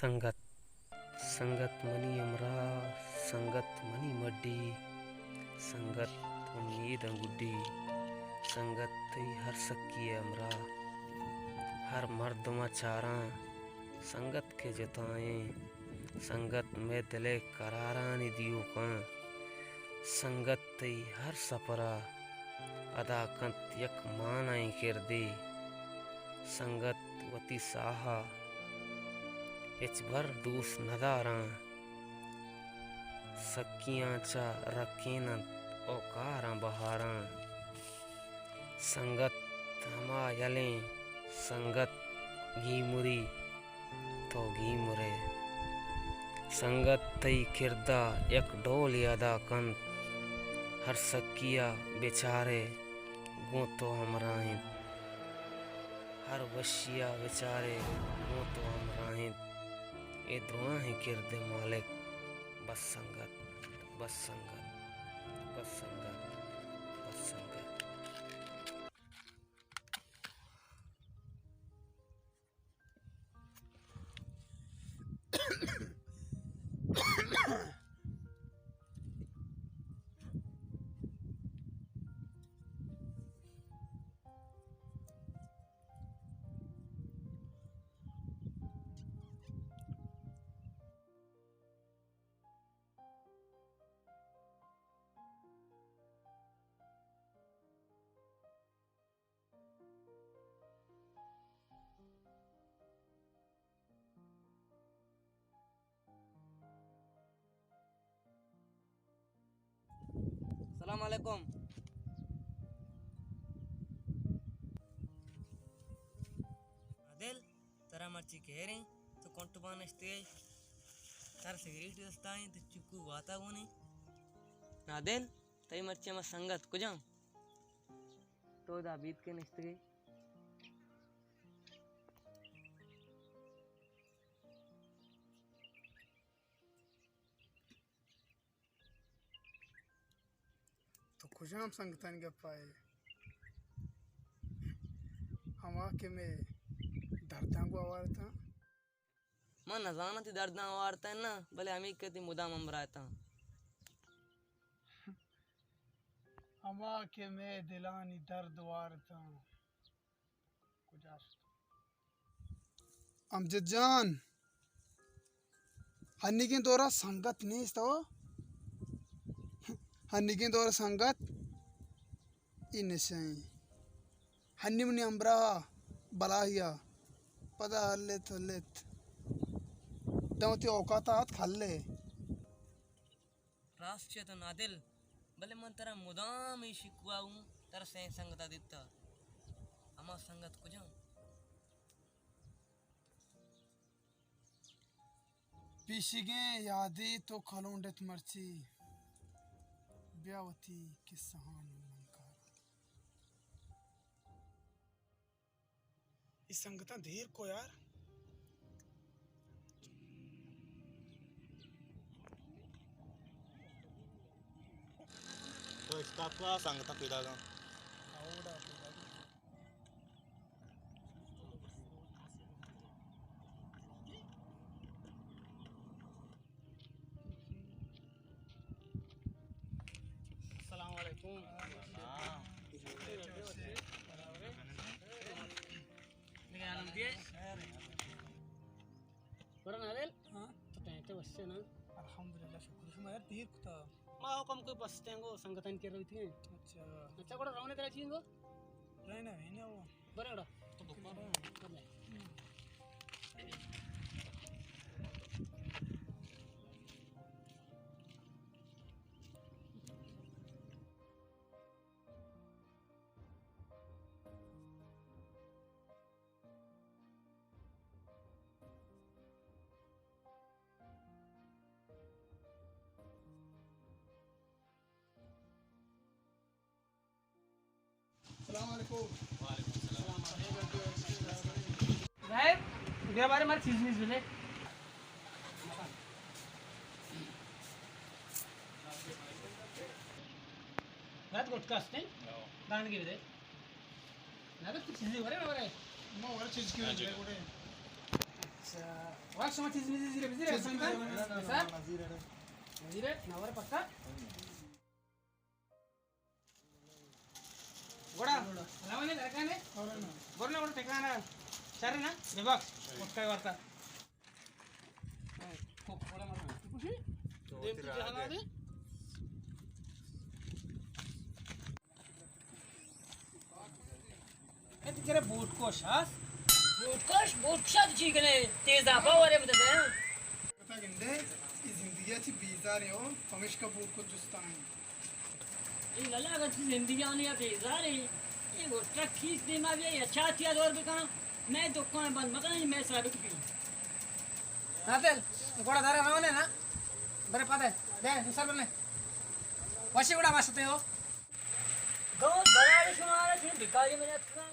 سنگت، سنگت منی ہمراہ، سنگت منی مڈی، سنگت امیداں گڈی، سنگت تئی ہر سکی ءِ ہمراہ۔ ہر مردم ءَ چاراں، سنگت کہ جتائیں، سنگت مئے دل ءِ قرارانی دیوکاں۔ سنگت تئی ہر سپر ءَ ادا کنت یک مانائیں کردے۔ سنگت وتی ساہ ءَ ہچبر دوست نداراں۔ سکیاں چہ رکین انت او کاراں بہاراں۔ سنگت ہما یلیں، سنگت گیمری تو گیمرے۔ سنگت تئی کردا یک ڈولے ادا کنت۔ ہر سکیا بچارے گوں تو ہمراہ انت۔ ہر وشیا بچارے گوں تو ہمراہ انت۔ اے دراہیں کرد مالک، بس سنگت، بس سنگت، بس سنگت، بس سنگت۔ السلام علیکم۔ عادل، ترا مرچی کہریں، تو کنٹ بان نشتگئے، ترا سگریٹ دستائیں، تو چکو واتا گونے۔ عادل، تئی مرچی ہما سنگت کجام؟ تو دا بیت کے نشتگئے۔ تو کجام سنگتانی گپ ءَ ئے؟ ہما کہ مئے درداں گوں ہوار اتاں؟ من نزاناں تئی درداں ہوار اتاں نہ، بلے ہمے کہ تئی مدام ہمراہ اتاں۔ ہما کہ مئے دلانی درد ہوار اتاں۔ کجا شت؟ امجد جان، ہنیگیں دور ءَ سنگت نیست ہو۔ ہنیگیں دور ءَ سنگت اے نشہ ایں۔ ہنی منی ہمراہ بلاہی ءَ پدا ہلت ہلت داں وتی اوقات ءَ اتک ہلے۔ راست چہ تو نادل، بلے من ترا مدام اے شکوا اوں، ترا سئیں سنگتا دیتا۔ ہما سنگت کجام؟ پیشیگیں یادے تو کلونڈت مرچی، بیا وتی قصہانی منکار۔ اے سنگتاں دیر کو یار۔ تو اسٹاپ کا سنگتاں پیدا گا۔ السلام علیکم۔ دیگہ آنند دیئے۔ بڑا نادل؟ ہاں۔ تو ٹینٹ وسے نا؟ الحمدللہ، شکر۔ شما یار دیر کتا۔ ما حکم کوئی بس ٹینگو سنگتانی کر رہی تھی۔ اچھا۔ اچھا، بڑا رونے ترا چینگو؟ نہیں، نہیں، نہیں، وہ۔ برے اڑا۔ تو بکا۔ برے۔ السلام علیکم۔ وعلیکم السلام۔ صاحب، بیا بارے مارے چیز ویز بدے۔ رات گٹکا ہستیں؟ ہاں۔ دانگی بدے۔ نہ تو چیزی ورے نہ ورے۔ ما ورے چیز کی ہاں جی۔ ورے گوڑے۔ واش شما چیز میزی زیره بزیره، چیز اصلاً میزی، نه، نه، نه، سر؟ نه، زیره نه. زیره؟ نوار پکا؟ گڑا، علاوہ نے درکانے؟ برنا گڑا ٹکانا. شر نا؟ ببخش. مٹکا ورتا. دیم تو جہانا دے. اے تئی کرا بوٹ کش ہست؟ بوٹ کش، بوٹ کشا تو چی کنے؟ تیز داپا ورے مدد ہے. پتہ گندے، اے زندگی چی بیزار ہے ہو، پمیشکا بوٹ کش جستائیں. اے لالا، اگر تو زندگی آنی یا بیزار ہے، اے گوٹا کیس دیما بیا یا چاتی دور بکن، میں دکان بند مکن، میں ثابت کی. ناتل، گوڑا دارا روان ہے نا؟ برے پتہ، دے، سر بلے. وشی گوڑا واسطے ہو. گاؤں برار شمارا چون بیکاری میں اتکاں.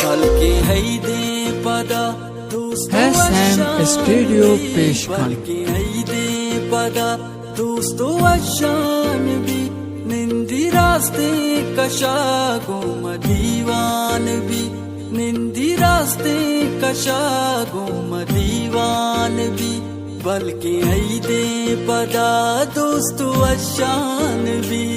بلکیں عیدیں پدا ایس ایم اسٹوڈیو پیش کنت. بلکیں عیدیں پدا دوست وشان بی، نندی راستیں کشا گوم دیوان بی، نندی راستیں کشا گوم دیوان بی، بلکیں عیدیں پدا دوست وشان بی.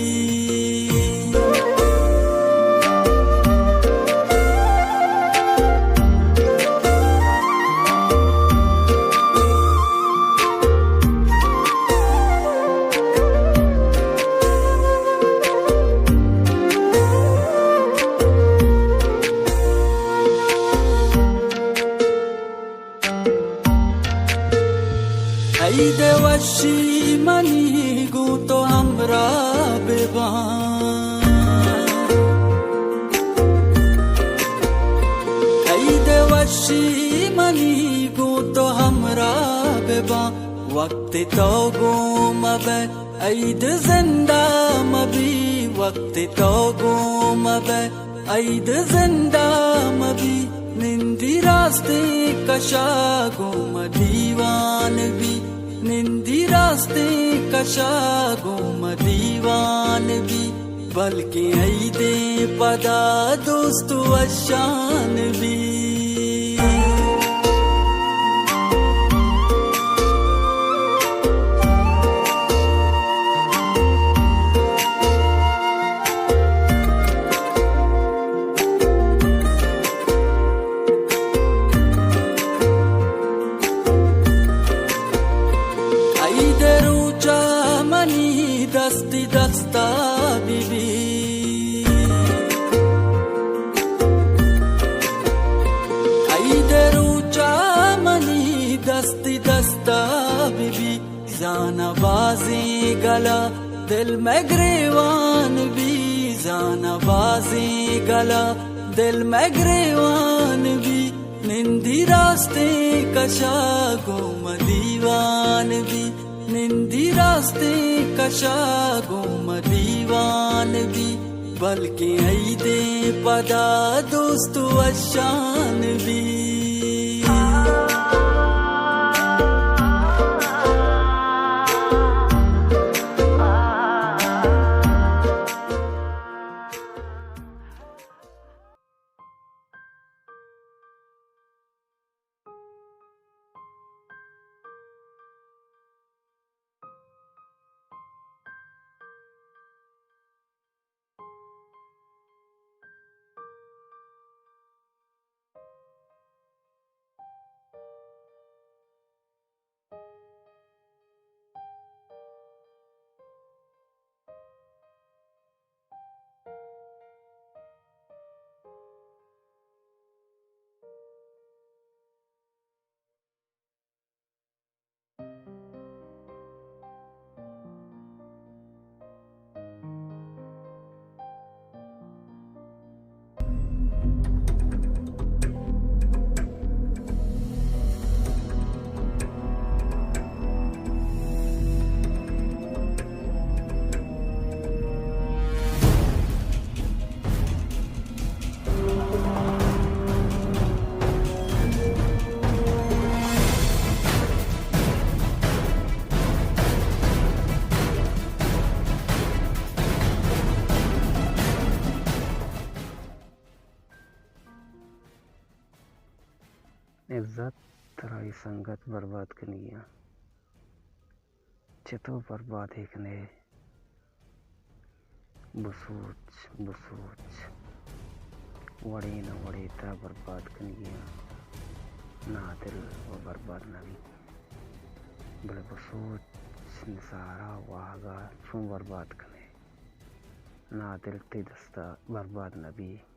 عید وشی منی گوں تو ہمراہ بباں. عید وشی منی گوں تو ہمراہ بباں. وقت تو گوں مبے، عید زندہ مبی. وقت تو گوں مبے، عید زندہ مبی، نندی راستیں کشا گوم دیوان بی، نندی راستیں کشا گوم دیوان بی، بلکیں عیدیں پدا دوست وشان بی. عید روچا منی دستی دستا ببی. عید روچا منی دستی دستا ببی. زانا بازیں گلا دل مئے گریوان بی، زانا بازیں گلا دل مئے گریوان بی، نندی راستیں کشا گوم دیوان بی، نندی راستیں کشا گوم دیوان بی، بلکیں عیدیں پدا دوست وشان بی. عزت، ترا اے سنگت برباد کنگی آں۔ چتو برباد ئے کن ئے؟ بسوچ، بسوچ۔ وڑے نہ وڑے ترا برباد کنگی آں۔ نادل و برباد نہ بیت۔ بلے بسوچ، نثار ءَ واہگ ءَ چون برباد کن ئے؟ نادل تئی دست ءَ برباد نہ بیت۔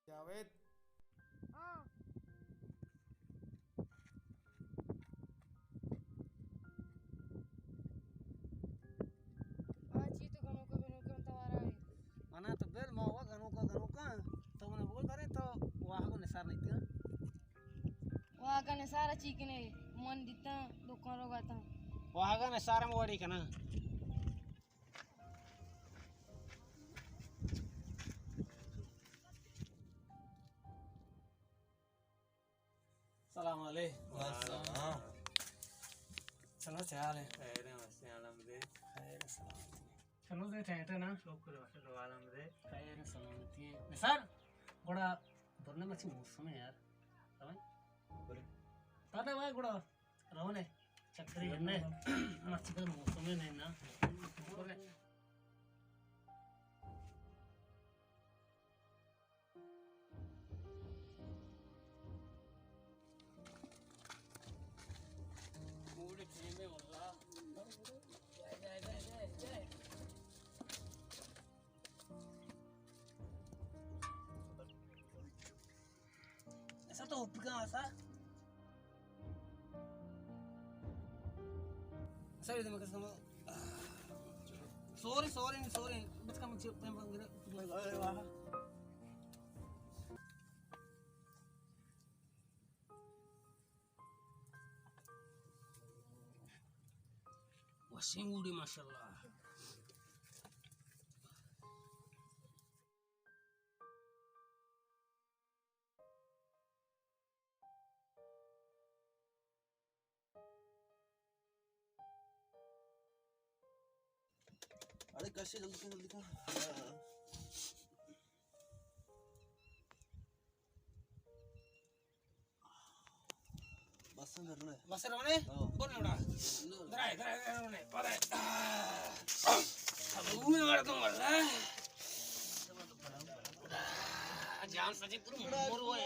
جاوید۔ ہاں۔ ہاں، چی تو گنوکا گنوکا توارا ہے۔ منا تو بل ما وا گنوکا گنوکا، تو منا بول برے تو واہگو نثار نہیں تھا۔ واہگا نثار چی کنے، من دیتا دکان رو گاتا۔ واہگا نثار ہم وڑی کنا۔ سلام علیکم۔ وعلیکم السلام۔ چلو، چے حال ہے؟ خیر ہے، بس، الحمدللہ۔ خیر ہے، سلامتی۔ چلو، دے ٹینٹ ہے نا؟ شکر ہے، بس، الحمدللہ۔ خیر ہے، سلامتی ہے۔ نثار، بڑا برنے مرچی موسم ہے یار۔ سمجھ؟ برے۔ دادا بھائی، بڑا رونے چکری ہنے۔ مرچی کا موسم ہے نہیں نا۔ برے۔ ایسا تو اوپکا ایسا۔ ایسا بھی دماغ سے سوری، سوری، نہیں سوری۔ بس کم چپ پہ بنگرے۔ وشیں موڈے ماشاءاللہ۔ اڑے کشے جلدی کر، جلدی کر۔ بس رونے۔ بس رونے؟ ہاں۔ کون رونا؟ درائے، درائے، درائے رونے۔ پدے۔ اب وہ مردم مر رہا ہے۔ جان سچی پوری مر ہوئے۔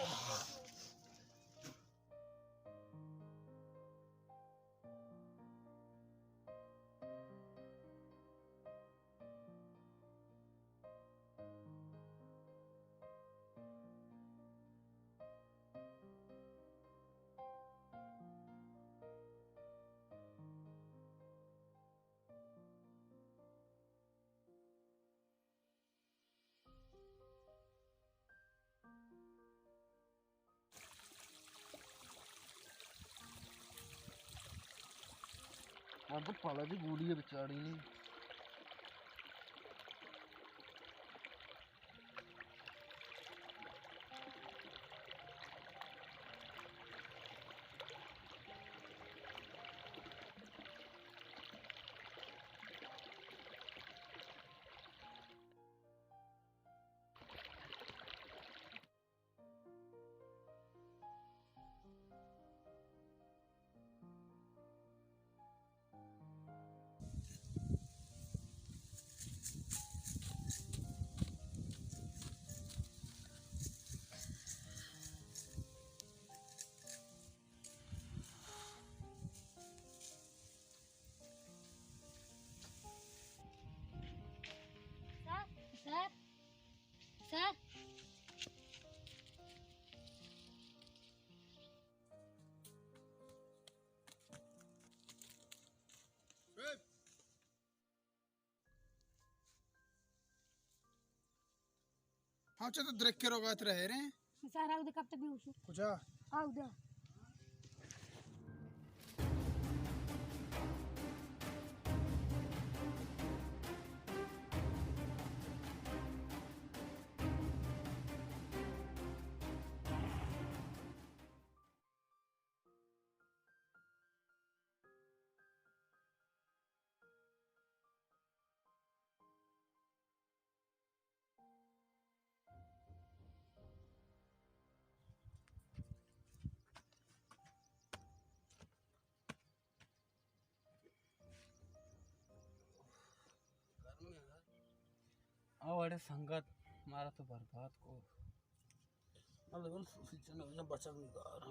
مردم پلدی گولی ءَ بچاڑی نی۔ اچھا، تو درکے روگا ترا ہیریں؟ سارا اودے کپت بیہوش۔ کجا؟ آ اودے۔ آ وڑے سنگت مارا تو برباد کو۔ من لگن فیچر نہ بچا گار۔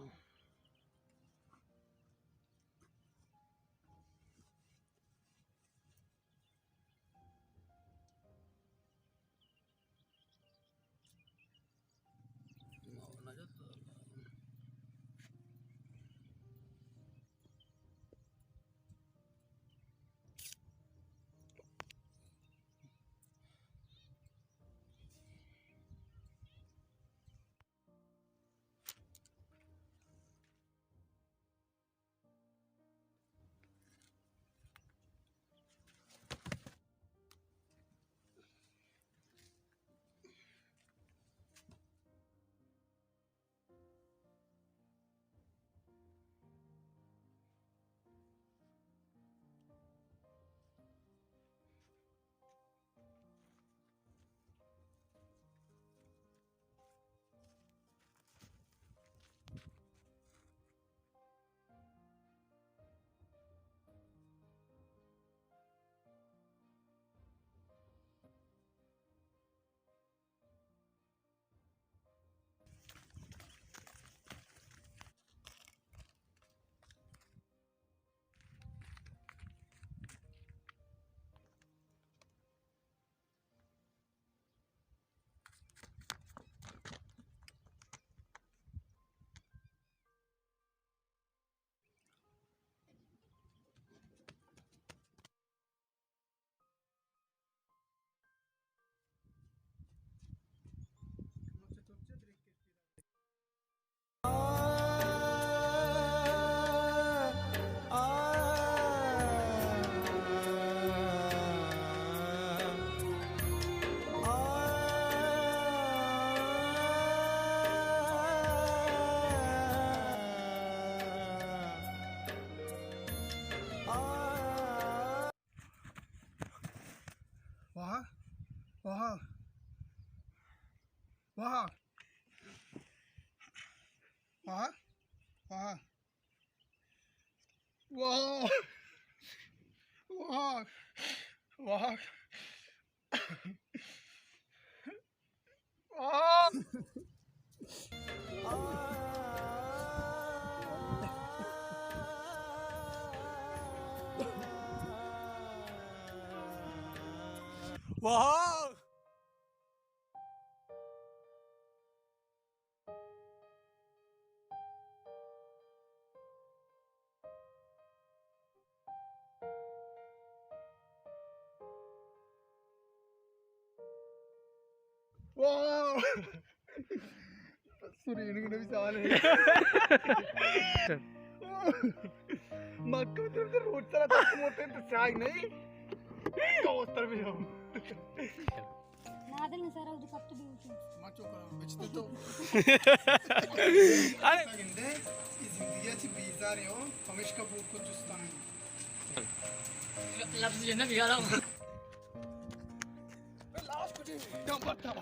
واہ، واہ، واہ، واہ، واہ، واہ، واہ، واہ۔ واہ۔ واہ! سورین کو نبی سوال ہے۔ مکہ میں تو روڈ سرا تک موٹے تو چاہیے نہیں۔ دوست بھی ہم۔ نادر نے سارا اودے کپت بیہوش۔ ما چو کناں، بچتے تو۔ ارے۔ گندے، اے زندگی چی بیزار ہو، پمیشکا بوت کو چستاں۔ لفظ یہ نہ بیارا۔ لاسٹ کچھ دم پتا۔